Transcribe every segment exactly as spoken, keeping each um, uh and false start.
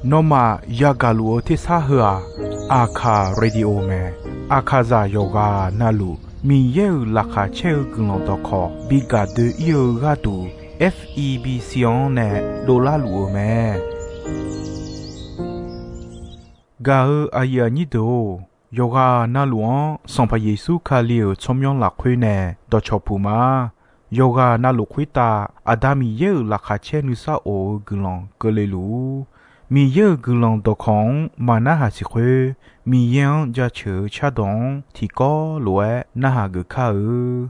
Nawmaf yagaq luf-eu tersar heu-aq, Aqkaq Radio mae. Aqkaqzaq yawqghaq navluf Miqyaer-euq laqkhaq caer-eu guiqlanq dawqkawq bi gaq doe-ir-eu gharduq, F E B C-anr nae dovlar luf-eu mae. Gaq-eu aqyuif aqnyir deuq-or, yawqghaq navluf-anr Sanqpaq Yeqsur Kali-euq tsawrmyanr lafkhoer nae dawqcawq puq ma. Yawqghaq navluf khoertav Aqda Miqyaer-euq laqkhaq caer nuisar of-eu guiqlanq keuvle luf-ur. Miqyaer-euq guiqlanq dawqkawq-anr maqnarhaq siq khoer, Miqyaer-anr jaceuq-eu cardawq-anr tiqkawv lof-aer narhaq geuf kar-eu.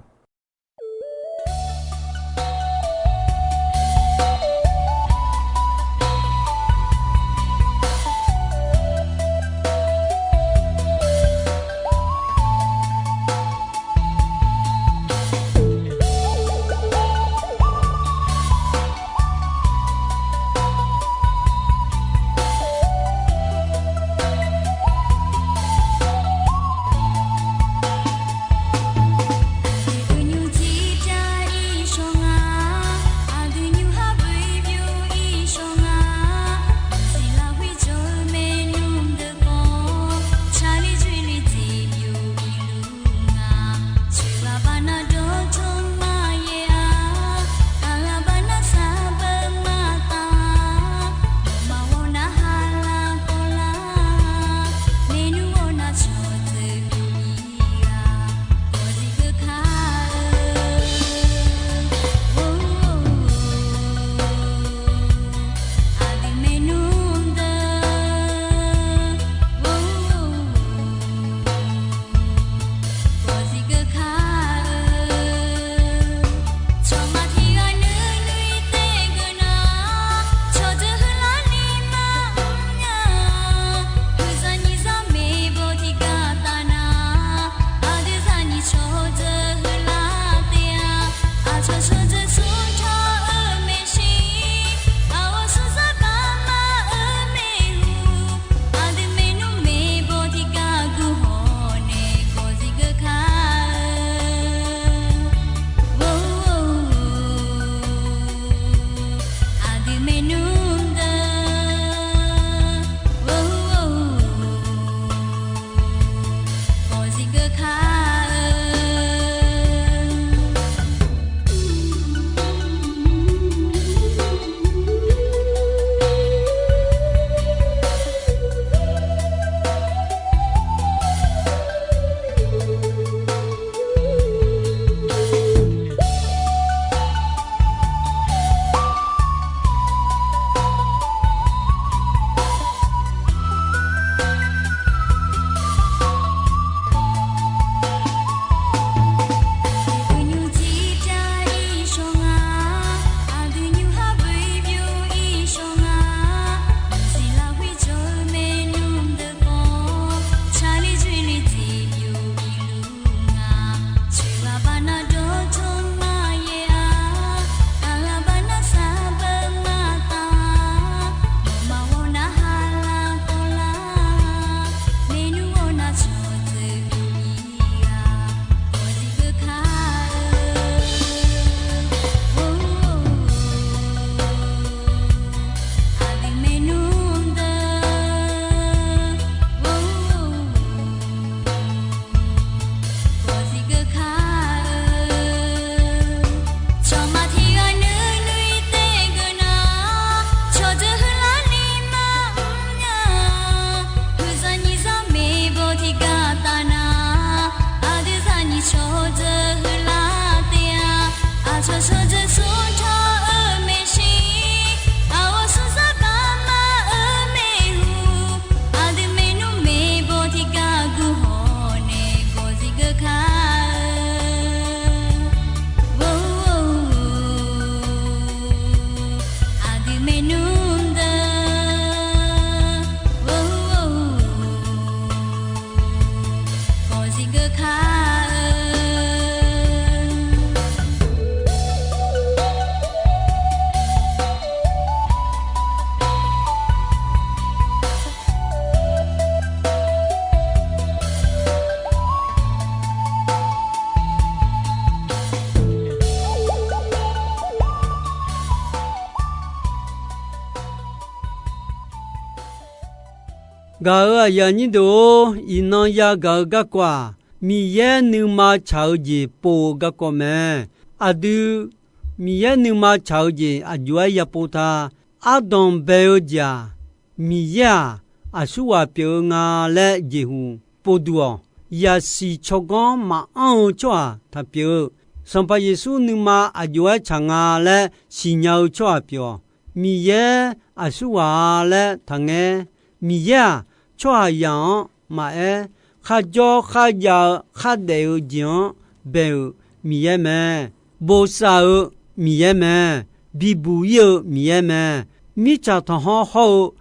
Gaq-euq aqyuif aqnyir deuq-or, iqnan yagaq-eu garkawv-aq, Miqyaer nuima tsaq-eu jeq pov-eu garkawv mae. Aqdui, Miqyaer nuima tsaq-eu jeq aqjox-aer yapov ta. Ardanq bae-eu jeq-aq, Miqyaer-aq, aqsurghaq pyeuf-eu nga laer jeqhuq povduq-awq. Yaqsiq tsawrganr maqanr-eu tsawrhaq taqpyeuf-eu, Sanqpaq Yeqsur nuima aqjox-aer tsaq nga laer siqnya-eu tsawrhaq pyeuf-awq. Miqyaer aqsurghaq-a laer taqngaer. Miqyaer-aq, tsawrhaqzaq-anr maqaer, kharjawr kharjav-eu khardaef-eu jeq-anr bae-euq Miqyaer mae. Bosav-eu Miqyaer mae. Bibuq ir-eu Miqyaer mae. Mirtsaq tanqhawr hawr-eu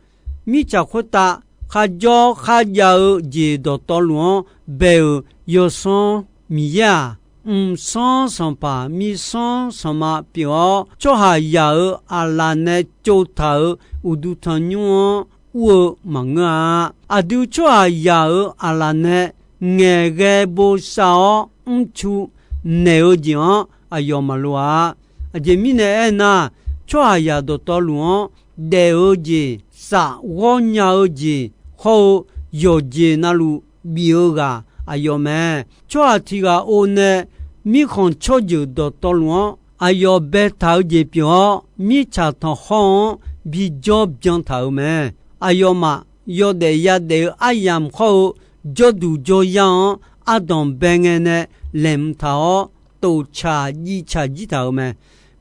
mirtsaq khoertav kharjawr kharjav-eu jeq dawqtawvluf-anr bae-euq Yawsanr Miqyaer-aq, mqsanr sanqpaq mirsanr sanqma pyeuf-awr, tsawrhaqzaq-euq aqlaf nae tsovtaq-euq uqduq tanqnymr-anr ur-eu maqngeur-a. Aqdui tsawrhaqzaq-euq aqlaf nae ngaeqghae bosav-awr mrcu naeq-eu jeq-anr aqyawf maqloq-a. Aqjeq mirnae aernar, tsawrhaqzaq dawqtawvluf-anr daef-eu jeq, saf ghawrnya-eu jeq hawr-eu yawqjeq navluf bif-eu ghaq aqyawf mae. Tsawrhaq tiq ghaq o nae mirkhanq tsawrjeuq dawqtawvluf-anr aqyawf baetaq-eu jeq pyeuf-awr, mirtsaq tanqhawr-anr bijawr byan taq-euq mae. Aqyawfmaf yawdaef yadaef-eu aryamq hawr-eu jawrduq jawryar-anr ardanq bae ngae nae laeqhmq taq-awr, toftsaq jivtsaq jir taq-euq mae.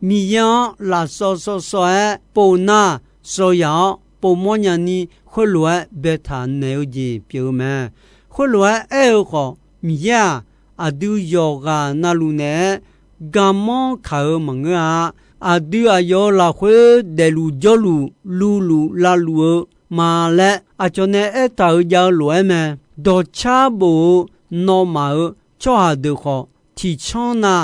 Miqyaer-anr lafsawv sawv sawv-aer pov nar, sawv yaq-awr povmawr nyani khoerlof-aer baetaq naeq-eu jeq pyeuf-eu mae. Khoerlof-aer aer-eu khawf, Miqyaer-aq, aqdui yawqghaq navluf naeq-aer garmanr kaq-eu maqngeur-a. Aqdui aqyawf-euq lafkhoer daefluf jawrluf luvluf lavluf-eu ma laer aqcawq nae aertaq-euq jav-eu lof-aer mae. Dawqcar bof-eu nawmaf-euq tsawrhaq deuq khawf, tiqcanr na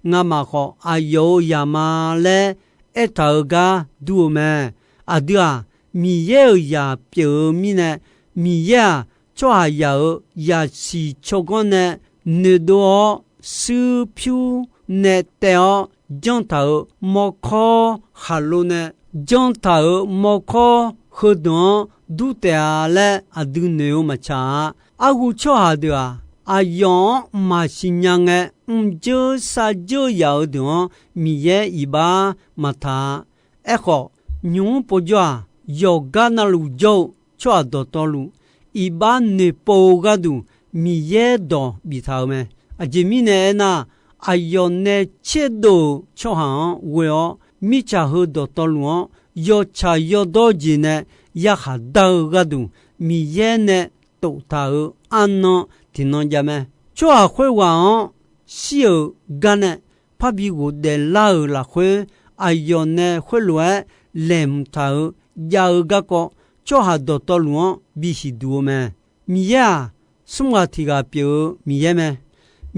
ngamaf khawf aqyawf-euq zaq ma laer aertaq-euq gar dur-eu mae. Aqdui-aq, Miqyaer-euq zaq pyeuf-eu mirnae, Miqyaer-aq, tsawrhaqzaq-euq zaqsiq tsawrganr nae noeqdov-awr, shuir pyur nae taev-awr janr taq-euq mawrkawr khaqlo nae janr taq-euq mawrkawr heudeuq-anr dur taef-a laer aqdui noeq-eu maqtsaq-a. Arhu tsawrhaq deuq-aq, aqyawf-anr maqsiq nya ngae, mqdzeur sardzeur yaf-eu deuq-anr Miqyaer iqbax maqtaq-a. Aerkhawf, nymq-mr povjawr-aq, yawqgar navluf jawr-eu tsawrhaq dawqtawvluf, iqbax noeqpov-eu gharduq Miqyaer dawq biftaq-euq mae. Aqjeq mirnae aernar, aqyawf nae tserdov-euq tsawrhaq-anr ghoe-awr, mirtsaq heu dawqtawvluf-anr yawtsaq yawdawr jeq nae yarkhaq dar-eu gharduq, Miqyaer nae toftaq-euq arnan tiqnan jav mae. Tsawrhaq khoerghaq-anr shir-euq gar nae parbi ghofdaef lar-euq lafkhoer, aqyawf nae khoerlof-aer laeqhmq taq-euq jav-eu garkawv, tsawrhaq dawqtawvluf-anr bisiq duq-eu mae. Miqyaer-aq, smr ghaq tiq ghaq pyeuf-eu Miqyaer mae.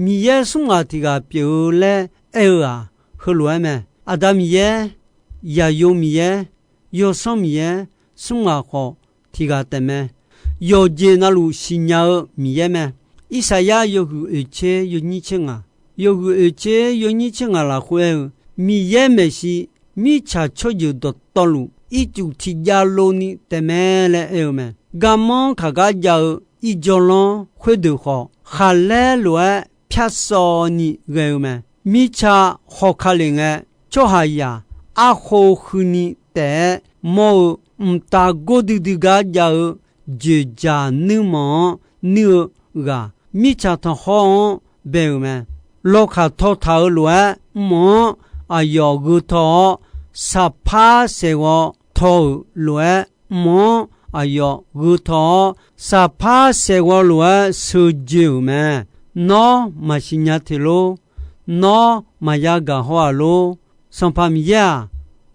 Miqyaer smr ghaq tiq ghaq pyeuf-eu laer aer-eu-aq, heulof-aer mae. Aqda Miqyaer, Zaqyo Miqyaer, Yawsanr Miqyaer, smr ghaq khawf tiq ghaq taef mae. Yawqjeq navluf siqnya-eu Miqyaer mae. Irsaqyar yawhuiq oeq tser yawnyir tser ngaq, yawhuiq oeq tser yawnyir tser ngaq lafkhoer aer-eu, Miqyaer maeqshi mirtsaq tsawrjeuq dawqtawvluf ircuf tiqjav lov ni taef mae laer aer-eu mae. Garmanr kaq gar jav-eu irjawr lanr khoerdeuq khawf, khaqlaer lof-aer pyarsaw ni ghae-eu mae. Mirtsa hawka lef ngae, tsawrhaqzaq arkhof huini taef-aer mawr-eu mqtav gordui dui gar jav-eu dzoeqdzaq nuirmanq-anr nuir-eu ghaq, mirtsaq tanqkhawr-anr bae-euq mae. Lawkaq tawtaq-euq lof-aer mq-anr aqyawf gheu taw-awr, saqpar saeqghawv taw-euq lof-aer mq-anr aqyawf gheu taw-awr, saqpar saeqghawv lof-aer sheujoe-euq mae. Nawr maqsiq nya teq lor. Nawr maqya gaq haw-aq lor. Sanqpaq Miqyaer-aq,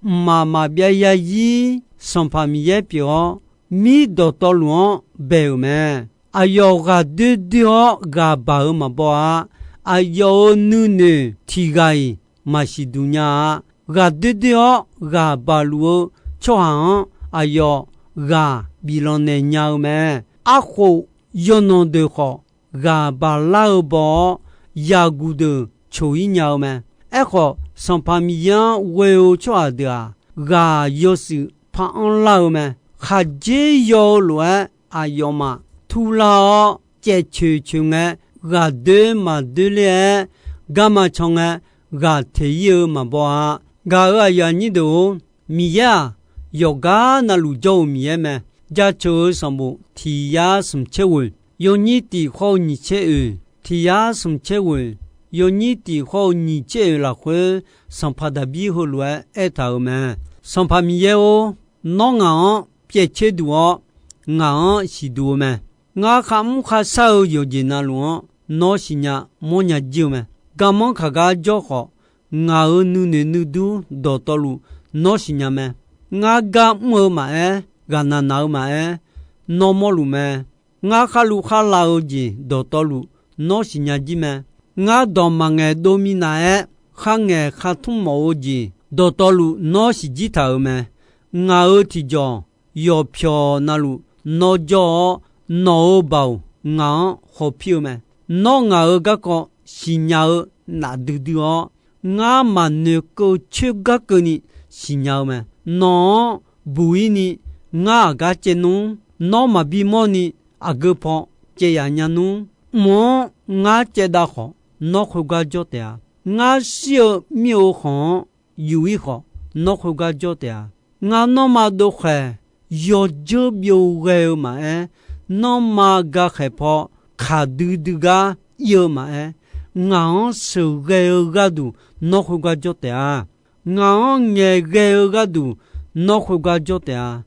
mqmaq maqbyav zarzir Sanqpaq Miqyaer pyeuf-awr, mir dawqtawvluf-anr bae-euq mae. Aqyawf ghaqdoer doer-awr ghaq baq-euq maqbaw-a. Aqyawf-euq nuinoeq tiq ghaq-iq maqsiq duq nya-a. Ghaqdoer doer-awr ghaq baq luf-eu tsawrhaq-anr aqyawf ghaq biflanq naeq nya-eu mae. Arkhof yawqnan deuq khawf, ghaq baq lar-eu baw-awr, yaqguq deuq coq-ir nya-eu mae. Aerkhawf, Sanqpaq Miqyaer-anr ghoe-eu tsawrhaq deuq-aq, ghaq yawshuif par anrlar-eu mae. Khaqdzer yaw-eu lof-aer aqyawfmaf turlar-awr caevcoeq coeq ngae, ghaqdoer maqdoer ler-aer, garma can ngae, ghaq teq-ir-eu maqbaw-a. Gaq-euq aqyuif aqnyir deuq-or, Miqyaer-aq, yawqgar navluf jawr-eu Miqyaer mae. Jaceuq-eu sanqbof tiq yar smq caer ghoeq, yawnyir tiq khawr-eu nyiq caer oeq, tiq yar smq caer ghoeq, yawnyir tiq khawr-eu nyiq caer oeq lafkhoer, Sanqpaq Daqbir heulof-aer aertaq-euq mae. Sanqpaq Miqyaer-or, nawr ngaq-anr pyaev caer duq-awr, ngaq-anr siqduq-eu mae. Ngar kharmr kharshar-eu yawqjeq navluf-anr nawr siqnya mawrnya jir-eu mae. Garmanr kaq gar jawr khawf, ngaq-euq nuinoeq nuidur dawqtawvluf nawr siqnya mae. Ngar gar mr-eu maqaer, ghaqnaq naq-eu maqaer, nawr mawrluf mae. Ngar kharluv kharlav-eu jeq dawqtawvluf nawr siqnya jir mae. Ngar dawq maqngaeq dov minav-aer, kharngaeq khartmr mawf-eu jeq dawqtawvluf nawr siqjir taq-euq mae. Ngaq-euq tiqjawq yawqpyawq navluf nawr jawr-awr, nawq-euq baoq ngaq-anr hawpir-eu mae. Nawr ngaq-euq garkawv siqnya-eu nafdui dui-awr, ngar maqnoeqkeuv coer gar keuvni siqnya-eu mae. Nawq-anr buq-ir ni ngar aqgar caev nmr. Nawr maqbi mawrni aqgeu paw caev yaf nya nmr. Mq-anr ngar caevdav khawf, nawr khoergar jawr taef-a. Ngar shir-eu mir-eu khanq-anr yuf-ir khawf, nawr khoergar jawr taef-a. Ngar nanrma dovkhaeq yawdzeur byov ghae-eu maqaer, nanrma gakhaeq paw kaqdui dui gar ir-eu maqaer, ngaq-anr sheuqghae-eu gharduq nawr khoergar jawr taef-a. Ngaq-anr ngaeqghae-eu gharduq nawr khoergar jawr taef-a.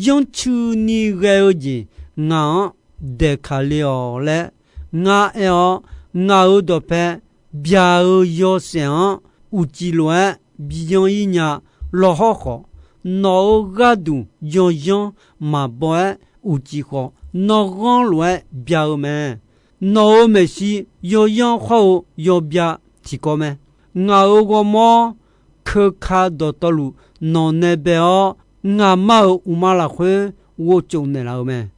Yanrcuini ghae-eu jeq ngaq-anr daeqkaq le-awq laer ngar aer-awr, ngaq-euq dawqpae byaq-eu yawshaef-anr uqcif lof-aer bi yanr-ir nya lawhawr khawf, nawq-euq gharduq yawyanr maqbaw-aer uqcif khawf, nawr ghanr lof-aer bya-eu mae. Nawq-euq maeqshi yawyanr khawr-eu yawbya tiqkawv mae. Ngaq-euq ghawrmawr keuka dawqtawvluf nawq nae bae-awr, ngaqma-euq uqma lafkhoer ghovtsof naeqlaf-eu mae.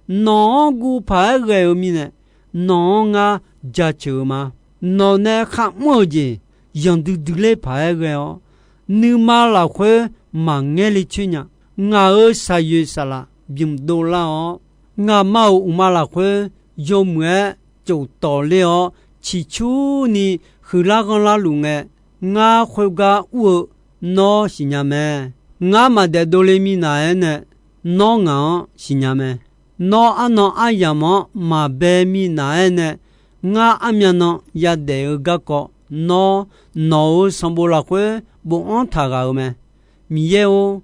Nawq-anr guv paq-aer ghae-eu mirnae, nawq-anr ngar jaceuq-eu ma. Nawq nae kharmr-eu jeq yanqdui dui ler paq-aer ghae-awr, nuima lafkhoer maqngaer le coer nya. Ngaq-euq shaqyoeq saqlaq bymq dovlar-awr, ngaqma-euq uqma lafkhoer yawmuiq-aer tsof tawq ler-awr, ciqcurni huiqlar ghanrlar luf ngae, ngar khoergar ur-eu nawr siqnya mae. Ngar maqdaef dovle minav-aer nae, nawr ngaq-anr siqnya mae. Nawr arnan aryamq-anr maqbae minav-aer nae, ngar armyan nan yadaef-eu garkawv nawr nawq-euq sanqbof lafkhoer bofanr taq ghaq-eu mae. Miqyaer-or,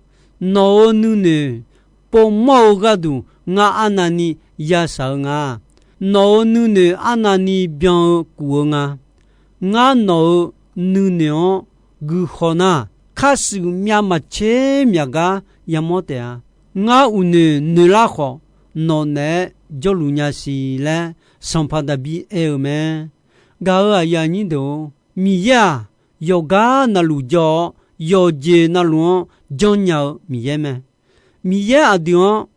nawq-euq nuinoeq povmawr-eu gharduq ngar arnavni yashaq-eu nga. Nawq-euq nuinoeq arnavni byan-eu kuf-eu nga. Ngar nawq-euq nuinoeq-anr guihaw nar, karshuif myav maqtser myaq gar yamawr taef-a. Ngar uqnoeq noeqlar khawf, nawq naeq-aer jawrluf nya siq laer, Sanqpaq Daqbir aer-eu mae. Gaq-euq aqyuif aqnyir deuq-or, Miqyaer-aq, yawqgar navluf jawr-awr, yawqjeq navluf-anr janrnya-eu Miqyaer mae. Miqyaer aqdui-anr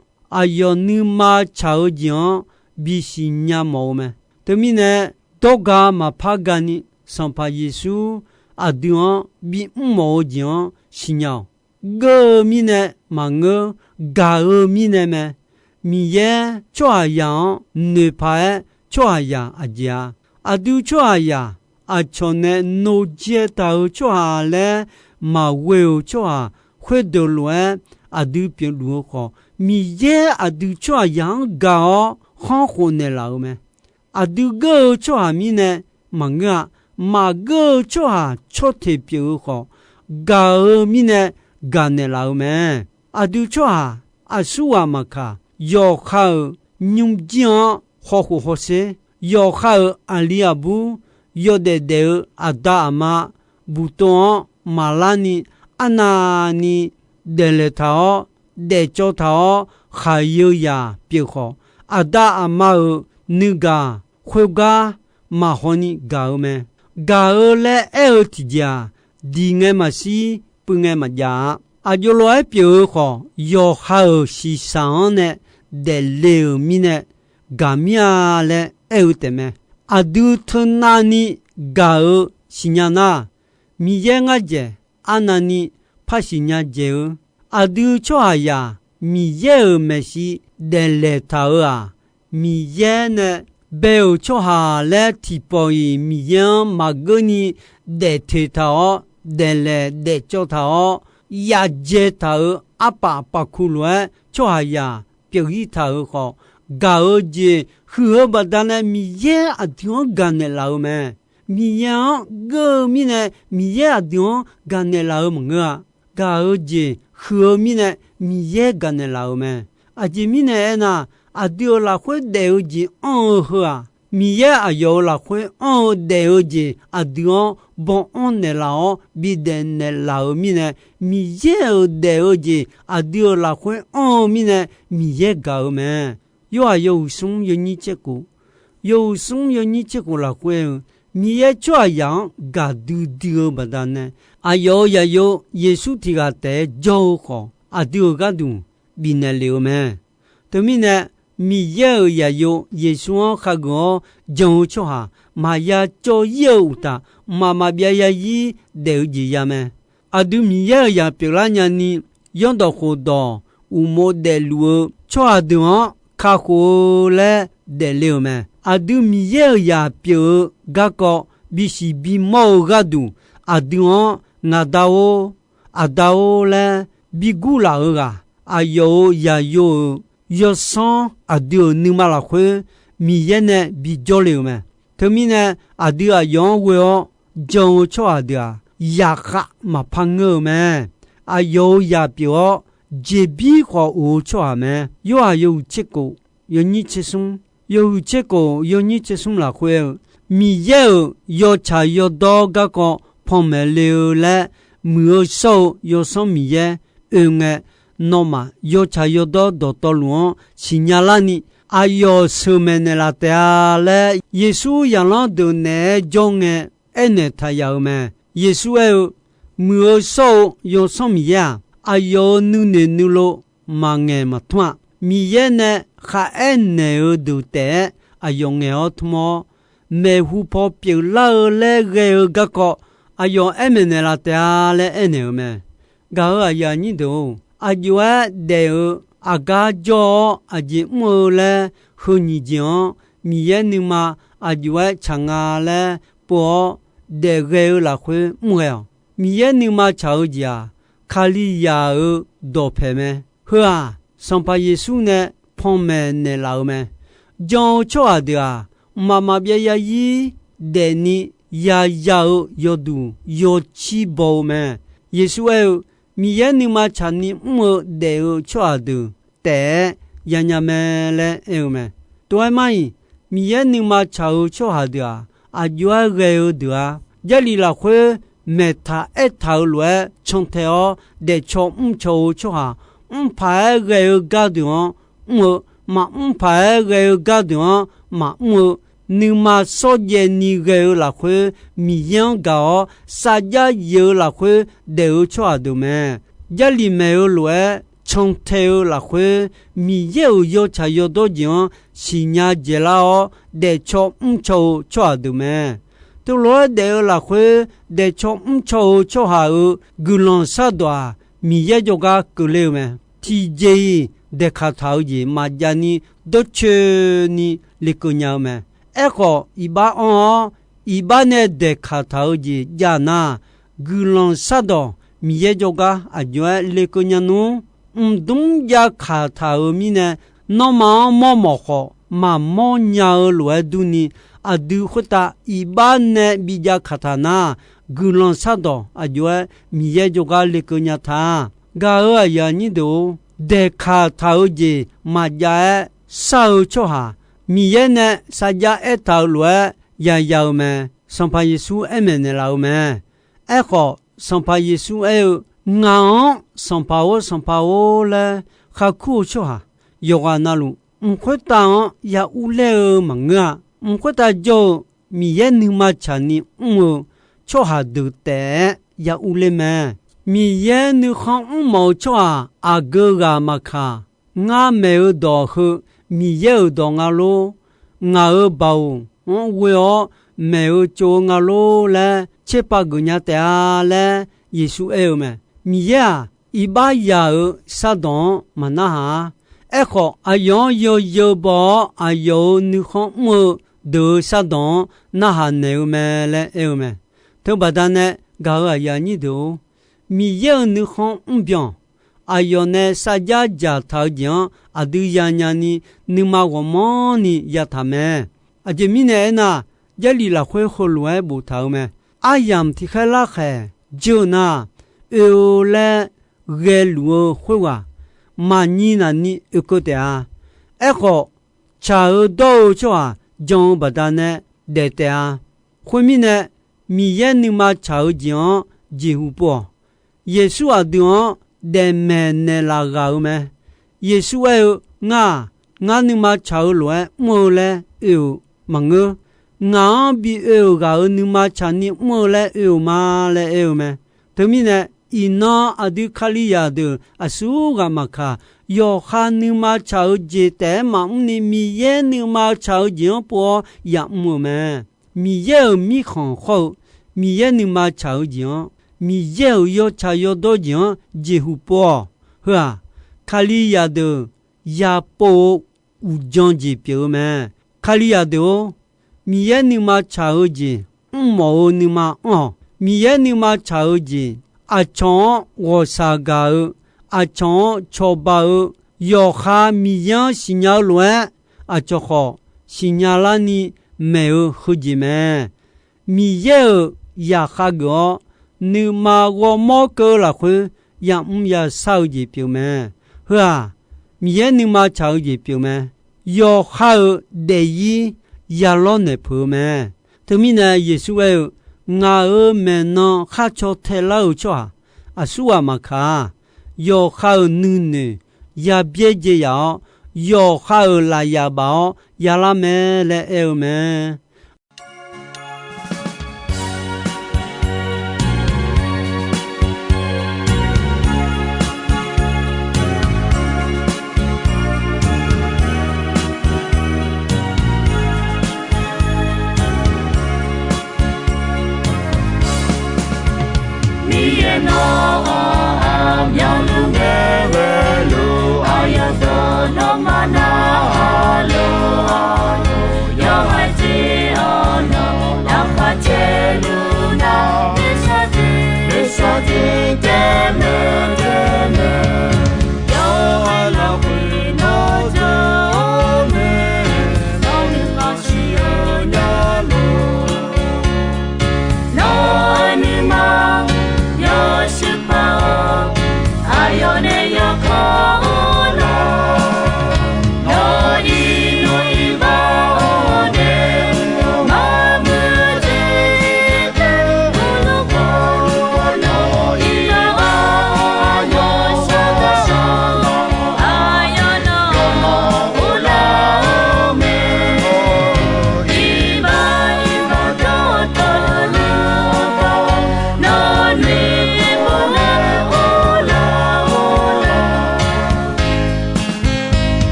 aqyawf nuima tsaq-eu jeq-anr bisiq nya mawf-eu mae. Teumirnae, dawrga maqpar gani Sanqpaq Yeqsur aqdui-anr bimr mawf-eu jeq-anr siqnya-awq. Geur-eu mirnae maqngeur, gaq-eu mirnae mae. Miqyaer tsawrhaqzaq-anr noeqpaq-aer tsawrhaqzaq aqjeq-a. Aqdui tsawrhaqzaq aqcawq nae noqjae taq-euq tsawrhaq laer maqghoe-euq tsawrhaq khoerdeuq lof-aer aqdui pyeufluf-eu khawf, Miqyaer aqdui tsawrhaqzaq-anr gaq-awr khanr khof naeqlaf-eu mae. Aqdui geur-eu tsawrhaq mirnae maqngeur-a. Maqgeur-eu tsawrhaq tsawrteq pyeuf-eu khawf, gaq-eu mirnae gaq naeqlaf-eu mae. Aqdui tsawrhaq aqsurghaq maqkaq, yawqha-euq nymrjir-anr hawkhof hawsher, yawqha-euq aqli aqbur, yawdaef daef-eu aqda aqma buqtov-anr maqlarni, arnavni daeflaeq taq-awr, daefcawv taq-awr khaqyeu zaq pyeuf khawf, aqda aqma-euq nuigaq khoergar maqhaw ni gaq-eu mae. Gaq-eu laer aer-eu tiqjeq-aq, diq ngae maqshir, puiv ngae maqjav-a. Aqjox lof-aer pyeuf-eu khawf, yawqha-euq shiqshaq-anr nae daefle-euq mirnae gaq mir-a laer aer-eu taefmae. Aqdui teunavni gaq-eu siqnya nar, Miqyaer ngar dzaeq arnavni par siqnya dzaeq-eu. Aqdui tsawrhaqzaq Miqyaer-euq maeqshi daeflaeq taq-euq-aq, Miqyaer nae bae-euq tsawrhaq laer tiqpawf-iq Miqyaer-anr maqgeurni daefteq taq-awr, daeflaeq daefcawv taq-awr, yavjae taq-euq arpaf pafkuq lof-aer tsawrhaqzaq pyeuf-ir taq-euq khawf, gaq-eu jeq huiq-eu baqdanae Miqyaer aqdui-anr gaqnaeq laf-eu mae. Miqyaer-anr geur-eu mirnae Miqyaer aqdui-anr gaqnaeq laf-eu maqngeur-a. Gaq-eu jeq huiq-eu mirnae Miqyaer gaqnaeq laf-euq mae. Aqjeq mirnae aernar, aqdui-euq lafkhoer daef-eu jeq anr-eu heu-aq, Miqyaer aqyawf-euq lafkhoer anr-eu daef-eu jeq aqdui-anr baw-anr naeqlaf-awr bidaef naeqlaf-euq mirnae, Miqyaer-euq daef-eu jeq aqdui-euq lafkhoer anr-eu mirnae Miqyaer gaq-eu mae. Yorhaq yawhuiq smr yawnyir tserkhof, yawhuiq smr yawnyir tserkhof lafkhoer-eu, Miqyaer tsawrhaqzaq-anr gaqdui dui-eu baqdanae, aqyawf-euq zaqyo Yeqsur tiq ghaq taef-aer jawr-eu khawf, aqdui-euq gharduq bifnaeq lef-eu mae. Teumirnae, Miqyaer-euq zaqyo Yeqsur-anr khageuf-awr jan-eu tsawrhaq maqya cawv-ir-eu uqtaf, mqmaq maqbyav zarzir daef-eu jeq ya mae. Aqdui Miqyaer-euq zaq pyeuflar nyani, zanrdawq khofdawq uqmov daefluf-eu tsawrhaq deuq-anr kakhof-eu laer daefle-euq mae. Aqdui Miqyaer-euq zaq pyeuf-eu garkawv bisiq bimawr-eu gharduq, aqdui-anr ngaqda-or, aqda-or laer bi gurlaf-eu ghaq, aqyawf-euq zaqyo-euq yawsanr aqdui-euq nuima lafkhoer Miqyaer nae bijawr le-euq mae. Teumirnae, aqdui aqyawf-anr ghoe-awr jan-eu tsawrhaq deuq-aq, zaqkhav maqpar ngeur-eu mae. Aqyawf-euq zaq pyeuf-awr, jeqbir khawf of-eu tsawrhaq mae. Yorhaq yawhuiq tserkhof yawnyir tsersmr, yawhuiq tserkhof yawnyir tsersmr lafkhoer-eu, Miqyaer-euq yawtsaq yawdawr garkawv panmaeq le-eu laer muiq-eu shawr-eu Yawsanr Miqyaer oe ngae, nawmaf yawtsaq yawdawr dawqtawvluf-anr siqnya larni, aqyawf sheuqmaeq naeqlaf taef-a laer, Yeqsur zaqlanr deuq naeq-aer jawr ngae aernaeq taq yaf-euq mae. Yeqsur aer-eu, Muiq-eu shawr-eu Yawsanr Miqyaer-aq, aqyawf-euq nuinoeq nuilov maqngaeq maqtmr-a. Miqyaer nae kharaer naeq-eu deuq taef-aer aqyawf ngaeq-awr tmr-awr, maeqhu paw pyeuflar-eu laer ghae-eu garkawv aqyawf aer maeqnaeq laf taef-a laer aernaeq-euq mae. Gaq-euq aqyuif aqnyir deuq-or, aqjox-aer daef-eu aqgar jawr-awr aqjeq mr-eu laer heu nyiq jeq-anr Miqyaer nuima aqjox-aer tsaq nga laer pov-awr daef ghae-eu lafkhoer mr ghae-awq. Miqyaer nuima tsaq-eu jeq-aq, Kalizaq-euq dawqpaeq mae. Heu-aq, Sanqpaq Yeqsur nae panmaeq naeqlaf-eu mae. Jan-eu tsawrhaq deuq-aq, mqmaq maqbyav zarzir daefni yaya-eu yawduq yawcir baw-eu mae. Yeqsur aer-eu, Miqyaer nuima tsaqni mr-eu daef-eu tsawrhaq deuq taef-aer yanya mae laer aer-eu mae. Tov-aer mar-iq, Miqyaer nuima tsaq-eu tsawrhaq deuq-aq, aqjox-aer ghae-eu deuq-a. Jarlif lafkhoer maeqtaq aertaq-eu lof-aer cantae-awr daefcaw mrcaw-eu tsawrhaq, mrpaq-aer ghae-eu gardeuq-anr mr-eu, maqmr paq-aer ghae-eu gardeuq-anr maqmr-eu, nuima shawrjaev ni ghae-eu lafkhoer Miqyaer-anr gaq-awr sarjax yif-eu lafkhoer daef-eu tsawrhaq deuq mae. Jarlif maeq-eu lof-aer cantae-eu lafkhoer Miqyaer-euq yawtsaq yawdawr jeq-anr siqnya dzaeqlar-awr daefcaw mrcaw-eu tsawrhaq deuq mae. Teulof-aer daef-eu lafkhoer daefcaw mrcaw-eu tsawrhaq-euq guiqlanq shardawq-aq, Miqyaer jawrgar keuvler-eu mae. Tiqjeq-iq daeqkaq taq-eu jeq maqjav ni dawrcoeni lekeuv nya-eu mae. Aerkhawf, iqbax anr-awr iqbax nae daeqkaq taq-eu jeq jav nar, guiqlanq shardawq Miqyaer jawrgar aqjox-aer lekeuv nya nmr. Mqdmr jav kaq taq-euq mirnae, nanrma-anr mawrmawf khawf maqmawr nya-eu lof-aer durni, aqdui khoertav iqbax nae bi jav kaq taq nar, guiqlanq shardawq aqjox-aer Miqyaer jawrgar lekeuv nya ta. Gaq-euq aqyuif aqnyir deuq-or, daeqkaq taq-eu jeq maqjav-aer shar-eu tsawrhaq, Miqyaer nae sarjax aertaq-eu lof-aer yaya-eu mae. Sanqpaq Yeqsur aer maeqnaeq laf-eu mae. Aerkhawf, Sanqpaq Yeqsur aer-eu, Ngaq-anr Sanqpaq-or, Sanqpaq-or laer kharkur-eu tsawrhaq yawqghaq navluf, mq khoertav-anr ya urler-eu maqngeur-a. Mq khoertav jawr-eu Miqyaer nuima tsaqni mr-eu tsawrhaq deuq taef-aer ya urler mae. Miqyaer nuikhanr mrmawf-eu tsawrhaq aqgeu ghaq maqkaq, ngar maeq-eu dawq heu Miqyaer-euq dawq nga lor, ngaq-euq baoq-anr ghoe-awr maeq-eu tsov-eu nga lor laer tserpav geuf nya taef-a laer Yeqsur aer-eu mae. Miqyaer-aq, iqbax yaq-euq sardawq-anr maqnarhaq-ar. Aerkhawf, aqyawf-anr yawzeu baw-awr, aqyawf-euq nuikhanr mr-eu deuq-euq sardawq-anr narhaq naeq-eu mae laer aer-eu mae. Teubaqda nae gaq-euq aqyuif aqnyir deuq-or, Miqyaer-euq nuikhanr mrbyan, aqyawf nae sarjax dzaqtaq-eu jeq-anr aqdui yanya ni nuima ghawqmanrni yataq mae. Aqjeq mirnae aernar, Jarlif lafkhoer heulof-aer boftaq-eu mae. Aryamq tiqkhaer larkhaeq jir-eu nar, oe-eu laer ghaeluf-eu khoerghaq maqnyir navni oekeuv taef-a. Aerkhawf, tsaq-eu dawr-eu tsawrhaq jan-eu baqdanae daef taef-a. Khoermirnae, Miqyaer nuima tsaq-eu jeq-anr jeqhu pov-awq. Yeqsur aqdui-anr daefmaeq naeqlaf ghaq-eu mae. Yeqsur aer-eu, Ngar-aq, ngar nuima tsaq-eu lof-aer mr-eu laer oe-euq maqngeur. Ngaq-anr bi oe-euq ghaq-euq nuima tsaqni mr-eu laer oe-euq ma laer aer-eu mae. Teumirnae, iqnan aqdui Kalizaq deuq aqsurghaq maqkaq, yawqha nuima tsaq-eu jeq taef-aer maqmr ni Miqyaer nuima tsaq-eu jeq-anr pov-awr yamr-euq mae. Miqyaer-euq mirkhanq khawr-eu Miqyaer nuima tsaq-eu jeq-anr, Miqyaer-euq yawtsaq yawdawr jeq-anr jeqhu pov-awq. Heu-aq, Kalizaq deuq yapov-eu uqdzan jeq pyeuf-eu mae. Kalizaq deuq-or, Miqyaer nuima tsaq-eu jeq mrmawf-eu nuima anr-awq. Miqyaer nuima tsaq-eu jeq, aqcawq-anr ghawqshaq gaq-eu, aqcawq-anr cawba-eu, yawqha Miqyaer-anr siqnya-eu lof-aer, aqcawq khawf siqnya larni maeq-eu heujeq mae. Miqyaer-euq zaqkhav geuf-awr, nuima ghawrmawr keuv-eu lafkhoer yamr yashar-eu jeq pyeuf mae. Heu-aq, Miqyaer nuima tsaq-eu jeq pyeuf mae. Yawqha-euq daefzir yalawr naeq peuq-eu mae. Teumirnae Yeqsur aer-eu, Ngaq-euq maeqnan khar caw tae lar-euq tsawrhaq aqsurghaq maqkaq-a. Yawqha-euq nuinoeq yabyaer jae yaf-awr, yawqha-euq lafyaf baf-awr yalar mae laer aer-eu mae. Miqyaer nawr-aq, aqmyanluf ngae ghaeluf, aqyawf dawq nawmaf narhaq luf-awq. Yawhaiq jeq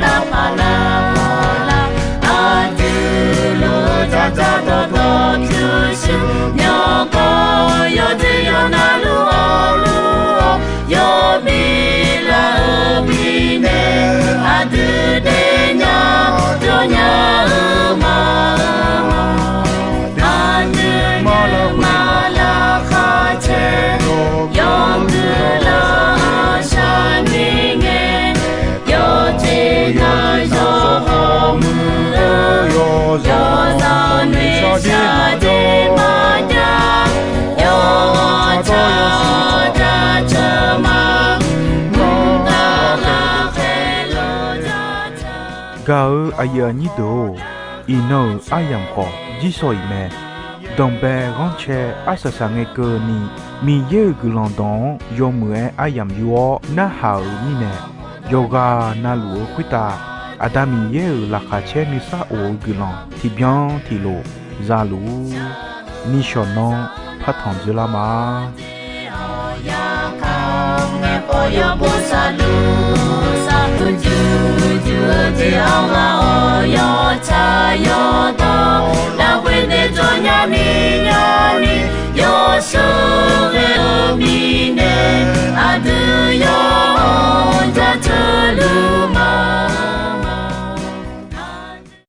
Lavpaq lavpaq lar, aqdui luf-eu dzaqdzaq dawqdawq pyurshuir, myawqganq yawdui yawqnav luf awq luf-awr, yawbi lar-eu mirnae, aqdui daefnya jawrnya-eu ma. Aqdui maqlar khaqcaer, yawguiq lar shaqni ngae, yawjeq yawzaq yawqhawr muiq-eu, yawzaq noeqshaq jeq maqjav, yawtsaq jaceuq ma. Mqtav lar khaeq lar jaceuq. Gaq-eu aqyuif aqnyir deuq-or, iqnan-euq aryamq khawf jirsawq iq mae. Danqbae ghanrcae arsaq saq ngae keuvni, Miqyaer-euq guiqlanq dawq-anr yawmuiq-aer aryamq yur-awr narhaq-euq mirnae, yawqghaq navluf-eu khoertav Aqda Miqyaer-euq laqkhaq caer nuisar of-eu guiqlanq tiqbyan tiqlof za luf-ur. Nishawq nanr partanq dzoerlar ma. Yawkaq-eu ngae khawf yawbo saqluf saqluf juq juq-eu jeq-anr ghaq-awr, yawtsaq yawdawr lafkhoer nae jawrnya miqnya ni, yawsheuq ghae-eu mirnae, aqdui